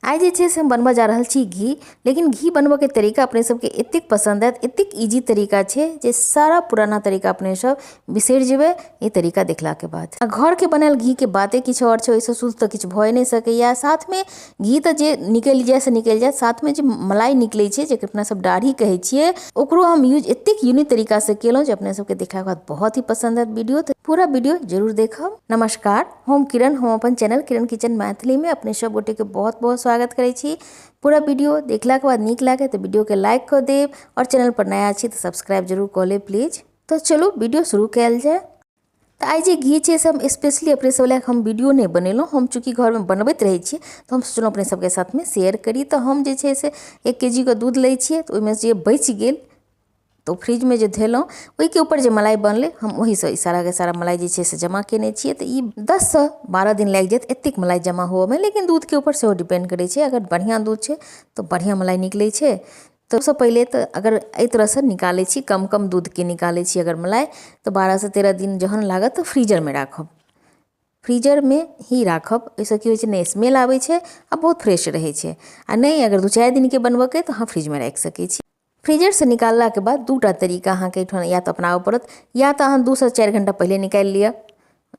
आइ जे छै से हम बनबऽ जा रहल छी घी। लेकिन घी बनबऽके तरीका अपने सबके एतेक पसन्द आयत, एतेक इजी तरीका छै जे सारा पुराना तरीका अपने सब बिसरि जेबै ई तरीका देखलाके बाद। आ घरके बनायल घीके बाते किछु आओर छै, ओहिसँ शुद्ध तऽ किछु भए नहि सकैए। साथमे घी तऽ जे निकलि जाय से निकलि जायत, साथमे जे मलाई निकलै छै, जेकरा अपना सब दाढ़ी कहै छियै, ओकरो हम यूज एतेक यूनिक तरीकासँ केलहुँ जे अपने सबके देखलाके बाद बहुत ही पसन्द आयत वीडियो। तऽ पूरा वीडियो जरूर देखब। नमस्कार, हम किरण, हम अपन चैनल किरण किचन मैथिलीमे अपने सब गोटेके बहुत बहुत स्वागत करै छी। पूरा वीडियो देखलाके बाद नीक लागे तऽ वीडियोके लाइक कऽ देब आओर चैनल पर नया छी तऽ सब्सक्राइब जरूर कऽ लेब प्लीज। तऽ चलू वीडियो शुरू कयल जाय। तऽ आइ जे घी छै से हम स्पेशली अपने सब लए हम वीडियो नहि बनेलहुँ। हम चूँकि घरमे बनबैत रहै छियै तऽ हम सोचलहुँ अपने सबके साथमे शेयर करी। तऽ हम जे छै से 1 केजीके दूध लै छियै, तऽ ओहिमे जे बचि गेल तऽ फ्रिजमे जे धेलहुँ ओहिके ऊपर जे मलाई बनलै, हम ओहीसँ ई साराके सारा मलाई जे छै से जमा कयने छियै। तऽ ई 10 सँ 12 दिन लागि जायत एतेक मलाई जमा होबऽमे, लेकिन दूधके ऊपर सेहो डिपेंड करै छै। अगर बढ़िआँ दूध छै तऽ बढ़िआँ मलाई निकलै छै। तऽ सबसँ पहिले तऽ अगर एहि तरहसँ निकालै छी, कम कम दूधके निकालै छी अगर मलाई, तऽ 12 सँ 13 दिन जहन लागत तऽ फ्रीजरमे राखब, फ्रीजरमे ही राखब। ओहिसँ की होइ छै, नहि स्मेल आबै छै आ बहुत फ्रेश रहै छै। आ नहि अगर 2-4 दिनके बनबऽके तऽ अहाँ फ्रिजमे राखि सकै छी। फ्रीजरसँ निकाललाके बाद 2टा तरीका अहाँके एहिठाम या तऽ अपनाबऽ पड़त, या तऽ अहाँ 2 सँ 4 घण्टा पहिले निकालि लिअ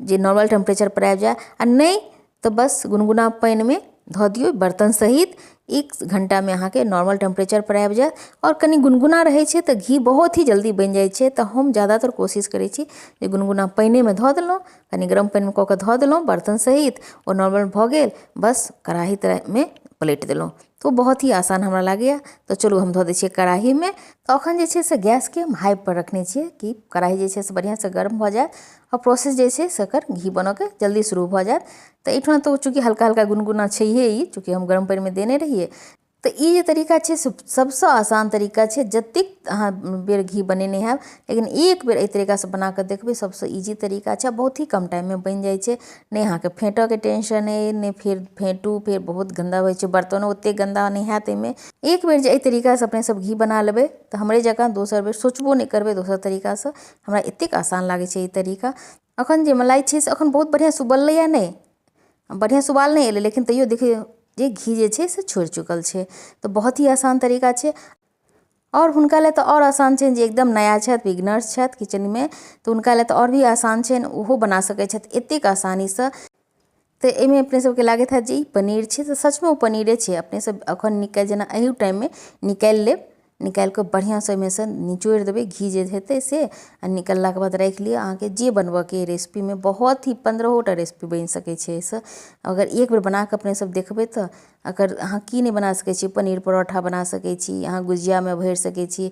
जे नॉर्मल टेम्परेचरपर आबि जाय, आ नहि तऽ बस गुनगुना पानिमे धऽ दियौ बर्तन सहित, 1 घण्टामे अहाँके नॉर्मल टेम्परेचरपर आबि जायत। आओर कनि गुनगुना रहै छै तऽ घी बहुत ही जल्दी बनि जाइ छै। तऽ हम ज्यादातर कोशिश करै छी जे गुनगुना पानिएमे धऽ देलहुँ, कनि गरम पानिमे कऽ कऽ धऽ देलहुँ बर्तन सहित, ओ नॉर्मल भऽ गेल, बस कड़ाही तरमे पलटि देलहुँ, तऽ ओ बहुत ही आसान हमरा लागैए। तऽ चलू हम धऽ दै छियै कड़ाहीमे। तऽ एखन जे छै से गैसके हम हाइपर रखने छियै कि कड़ाही जे छै से बढ़िआँसँ गर्म भऽ जायत आओर प्रोसेस जे छै से एकर घी बनऽके जल्दी शुरू भऽ जायत। तऽ एहिठमा तऽ चूँकि हल्का हल्का गुनगुना छैहे ई, चूँकि हम गरम पानिमे देने रहियै। तऽ ई जे तरीका छै से सबसँ आसान तरीका छै। जतेक अहाँ बेर घी बनेने हैब, लेकिन एक बेर एहि तरीकासँ बनाकऽ देखबै, सबसँ इजी तरीका छै, बहुत ही कम टाइममे बनि जाइ छै। नहि अहाँके फेँटऽके टेंशन अइ, नहि फेर फेँटू, फेर बहुत गन्दा होइ छै, बर्तनो ओतेक गन्दा नहि हैत एहिमे। एक बेर जे एहि तरीकासँ अपने सब घी बना लेबै तऽ हमरे जकाँ दोसर बेर सोचबो नहि करबै दोसर तरीकासँ। हमरा एतेक आसान लागै छै ई तरीका। एखन जे मलाई छै से एखन बहुत बढ़िआँसँ उबललैए नहि, बढ़िआँसँ उबाल नहि एलै, लेकिन तैयो देखियौ जे घी जे छै से छोड़ि चुकल छै। तऽ बहुत ही आसान तरीका छै। आओर हुनका लए तऽ आओर आसान छनि जे एकदम नया छथि, बिगनर्स छथि किचनमे, तऽ हुनका लए तऽ आओर भी आसान छनि, ओहो बना सकै छथि एतेक आसानीसँ। तऽ एहिमे अपने सबके लागैत हैत जे ई पनीर छै, तऽ सचमे ओ पनीरे छै। अपने सब एखन निकालि, जेना एहि टाइममे निकालि लेब, निकालि कऽ बढ़िआँसँ ओहिमेसँ निचोड़ि देबै घी जे हेतै से, आ निकललाके बाद राखि लिअ। अहाँके जे बनबऽके रेसिपीमे बहुत ही 15टा रेसिपी बनि सकै छै एहिसँ। अगर एक बेर बनाकऽ अपने सब देखबै तऽ अगर अहाँ की नहि बना सकै छी, पनीर परोठा बना सकै छी, अहाँ गुजियामे भरि सकै छी,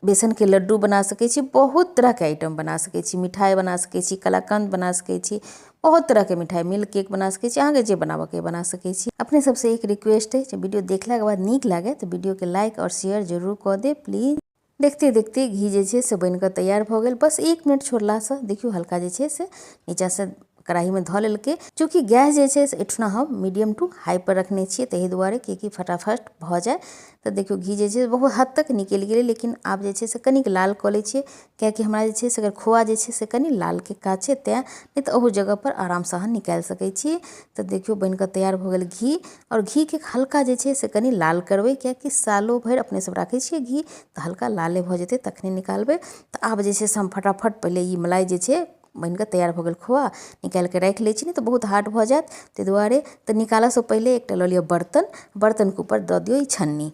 बेसनके लड्डू बना सकै छी, बहुत तरहके आइटम बना सकै छी, मिठाइ बना सकै छी, कलाकन्द बना सकै छी, बहुत तरहके मिठाइ, मिल्क केक बना सकै छी, अहाँके जे बनाबऽके बना सकै छी। अपने सबसँ एक रिक्वेस्ट अछि, वीडियो देखलाके बाद नीक लागै तऽ वीडियोके लाइक आओर शेयर जरूर कऽ देब प्लीज। देखते देखते घी जे छै से बनिकऽ तैयार भऽ गेल। बस 1 मिनट छोड़लासँ देखियौ हल्का जे छै से नीचाँसँ कड़ाहीमे धऽ लेलकै। चूँकि गैस जे छै से एहिठुना हम मीडियम टू हाइपर रखने छियै, ताहि दुआरे किएकि फटाफट भऽ जाय। तऽ देखियौ घी जे छै बहुत हद तक निकलि गेलै, लेकिन आब जे छै से कनिक लाल कऽ लै छियै, किएकि हमरा जे छै से एकर खोआ जे छै से कनि लालके काज छै, तेँ नहि तऽ ओहू जगहपर आरामसँ अहाँ निकालि सकै छी। तऽ देखियौ बनिकऽ तैयार भऽ गेल घी। आओर घीके हल्का जे छै से कनि लाल करबै, किएकि सालो भरि अपने सब राखै छियै घी, तऽ हल्का लाले भऽ जेतै तखने निकालबै। तऽ आब जे छै से हम फटाफट पहिले ई मलाई जे छै बनिकऽ तैयार भऽ गेल खोआ निकालिकऽ राखि लै छी, नहि तऽ बहुत हार्ड भऽ जायत ताहि दुआरे। तऽ निकालऽसँ पहिले एकटा लऽ लिअ बर्तन, बर्तनके ऊपर दऽ दियौ ई छन्नी,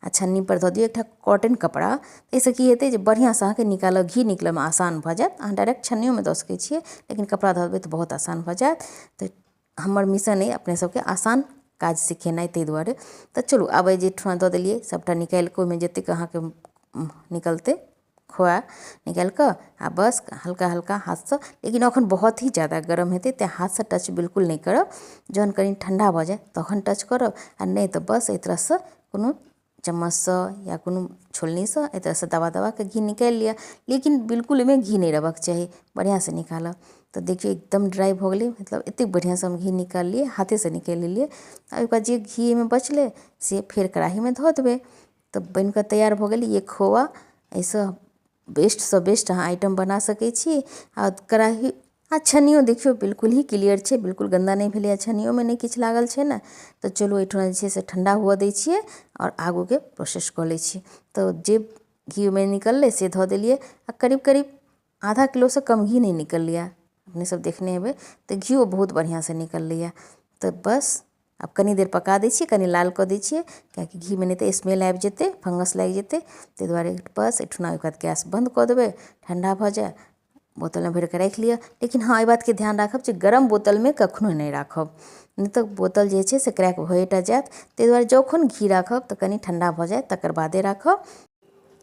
आ छन्नीपर दऽ दियौ एकटा कॉटन कपड़ा। एहिसँ की हेतै जे बढ़िआँसँ अहाँके निकालऽ घी निकलऽमे आसान भऽ जायत। अहाँ डायरेक्ट छन्नियोमे दऽ सकै छियै, लेकिन कपड़ा दऽ देबै तऽ बहुत आसान भऽ जायत। तऽ हमर मिशन अइ अपने सबके आसान काज सिखेनाइ, ताहि दुआरे। तऽ चलू आब जे ठुआ दऽ देलियै सबटा निकालिकऽ ओहिमे जतेक अहाँके निकलतै खोआ निकालिकऽ आ बस हल्का हल्का हाथसँ, लेकिन एखन बहुत ही ज्यादा गरम हेतै तेँ हाथसँ टच बिल्कुल नहि करब। जहन कनि ठण्डा भऽ जायत तखन टच करब, आ नहि तऽ बस एहि तरहसँ कोनो चम्मचसँ या कोनो छोलनीसँ एहि तरहसँ दबा दबाकऽ घी निकालि लिअ, लेकिन बिल्कुल ओहिमे घी नहि रहबाक चाही, बढ़िआँसँ निकालब। तऽ देखियौ एकदम ड्राइ भऽ गेलै, मतलब एतेक बढ़िआँसँ हम घी निकाललियै, हाथेसँ निकालि लेलियै। आ ओहिके बाद जे घी एहिमे बचलै से फेर कड़ाहीमे धऽ देबै। तऽ बनिकऽ तैयार भऽ गेल ई खोआ। एहिसँ बेस्टसँ बेस्ट अहाँ आइटम बना सकै छी। आ कड़ाही आ छन्नियो देखियौ बिल्कुल ही क्लियर छै, बिल्कुल गन्दा नहि भेलैए, छन्नियोमे नहि किछु लागल छै ने। तऽ चलू एहिठुना जे छै से ठण्डा हुअ दै छियै आओर आगूके प्रोसेस कऽ लै छी। तऽ जे घी ओहिमे निकललै से धऽ देलियै आ करीब करीब आधा किलोसँ कम घी नहि निकललैए, अपने सब देखने हेबै। तऽ घिओ बहुत बढ़िआँसँ निकललैए। तऽ बस आब कनी देर पका दै छियै, कनी लाल कऽ दै छियै, किएकि घीमे नहि तऽ स्मेल आबि जेतै, फंगस लागि जेतै, ताहि दुआरे बस एहिठुना ओकर बाद गैस बन्द कऽ देबै, ठण्डा भऽ जाय बोतलमे भरिकऽ राखि लिअ। लेकिन हँ, एहि बातके ध्यान राखब जे गरम बोतलमे कखनो नहि राखब, नहि तऽ बोतल जे छै से क्रैक भऽए टा जायत। ताहि दुआरे जखन घी राखब तऽ कनी ठण्डा भऽ जाय तकर बादे राखब।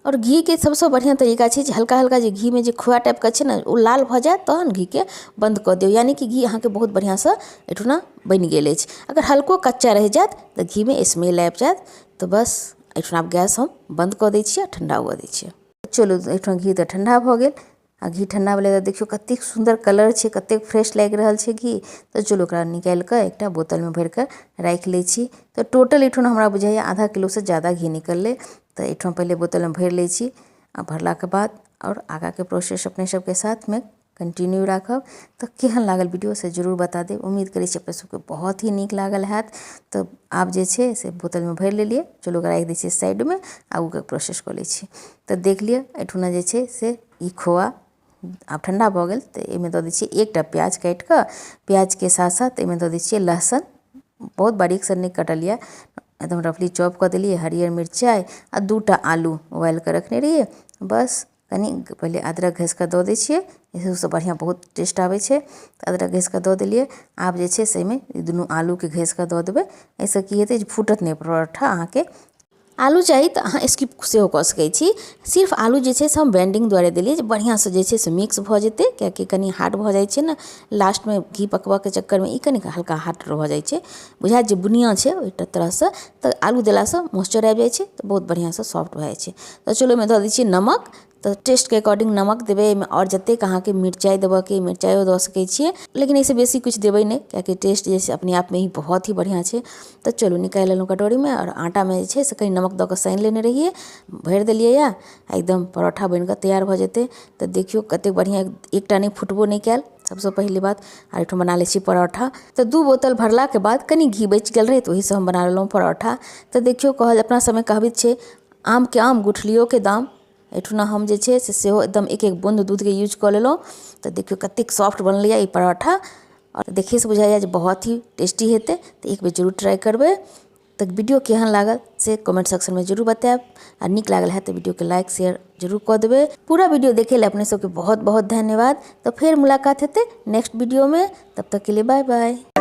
आओर घीके सबसँ बढ़िआँ तरीका छै जे हल्का हल्का जे घीमे जे खोआ टाइपके छै ने ओ लाल भऽ जायत तहन घीके बन्द कऽ दियौ, यानि कि घी अहाँके बहुत बढ़िआँसँ एहिठुना बनि गेल अछि। अगर हल्को कच्चा रहि जायत तऽ घीमे स्मेल आबि जायत। तऽ बस एहिठुना आब गैस हम बन्द कऽ दै छियै, ठण्डा हुअ दै छियै। चलू एहिठुना घी तऽ ठण्डा भऽ गेल आ घी ठण्डा भेलै तऽ देखियौ कतेक सुन्दर कलर छै, कतेक फ्रेश लागि रहल छै घी। तऽ चलू ओकरा निकालि कऽ एकटा बोतलमे भरिकऽ राखि लै छी। तऽ टोटल एहिठुना हमरा बुझाइए आधा किलोसँ ज्यादा घी निकललै। तऽ एहिठाम पहिले बोतलमे भरि लै छी आ भरलाके बाद आओर आगाँके प्रोसेस अपने सबके साथमे कंटिन्यू राखब। तऽ केहन लागल वीडियो से जरूर बता देब। उम्मीद करै छी अपने सबके बहुत ही नीक लागल हैत। तऽ आब जे छै से बोतलमे भरि लेलियै, चलू ओकरा राखि दै छियै साइडमे, आगूके प्रोसेस कऽ लै छी। तऽ देख लिअ एहिठुना जे छै से ई खोआ आब ठण्डा भऽ गेल। तऽ एहिमे दऽ दै छियै एकटा प्याज काटि कऽ, प्याजके साथ साथ एहिमे दऽ दै छियै लहसुन, बहुत बारीकसँ नहि कटल यऽ, एकदम रफली चॉप कऽ देलियै, हरियर मिरचाइ आ 2टा आलू उबालि कऽ रखने रहियै। बस कनि पहिले अदरक घसि कऽ दऽ दै छियै, एहिसँ बढ़िआँ बहुत टेस्ट आबै छै। तऽ अदरक घसि कऽ दऽ देलियै। आब जे छै से एहिमे ई दुनू आलूके घसि कऽ दऽ देबै। एहिसँ की हेतै जे फूटत नहि परोठा अहाँके। आलू चाही तऽ अहाँ स्किप सेहो कऽ सकै छी। सिर्फ आलू जे छै से हम ब्लेंडिंग दुआरे देलियै जे बढ़िआँसँ जे छै से मिक्स भऽ जेतै, कियाकि कनि हार्ड भऽ जाइ छै ने लास्टमे घी पकबऽके चक्करमे, ई कनि हल्का हार्ड भऽ जाइ छै, बुझायत जे बुनिया छै ओहि तरहसँ। तऽ आलू देलासँ मॉइस्चर आबि जाइ छै तऽ बहुत बढ़िआँसँ सॉफ्ट भऽ जाइ छै। तऽ चलू ओहिमे दऽ दै छियै नमक, तऽ टेस्टके अकॉर्डिंग नमक देबै एहिमे, आओर जतेक अहाँके मिरचाइ देबऽके मिरचाइयो दऽ सकै छियै, लेकिन एहिसँ बेसी किछु देबै नहि, कियाकि टेस्ट जे छै अपने आपमे ही बहुत ही बढ़िआँ छै। तऽ चलू निकालि लेलहुँ कटोरीमे आओर आटामे जे छै से कनि नमक दऽ कऽ सानि लेने रहियै, भरि देलियै यऽ, एकदम परोठा बनि कऽ तैयार भऽ जेतै। तऽ देखियौ कतेक बढ़िआँ, एकटा नहि फुटबो नहि कयल, सबसँ पहिले बात। आ एहिठाम बना लै छी परोठा। तऽ 2 बोतल भरलाके बाद कनि घी बचि गेल रहै तऽ ओहिसँ हम बना लेलहुँ परोठा। तऽ देखियौ कहल अपना सबमे कहबीत छै आमके आम गुठलियोके दाम। एहिठुना हम जे छै से सेहो एकदम एक एक बून्द दूधके यूज कऽ लेलहुँ। तऽ देखियौ कतेक सॉफ्ट बनलैए ई परोठा, आओर देखैसँ बुझाइए जे बहुत ही टेस्टी हेतै। तऽ एक बेर जरूर ट्राइ करबै। तऽ वीडियो केहन लागल से कमेंट सेक्शनमे जरूर बतायब, आ नीक लागल हैत तऽ वीडियोके लाइक शेयर जरूर कऽ देबै। पूरा वीडियो देखै लए अपने सबके बहुत बहुत धन्यवाद। तऽ फेर मुलाकात हेतै नेक्स्ट वीडियोमे, तब तक के लिए बाय बाय।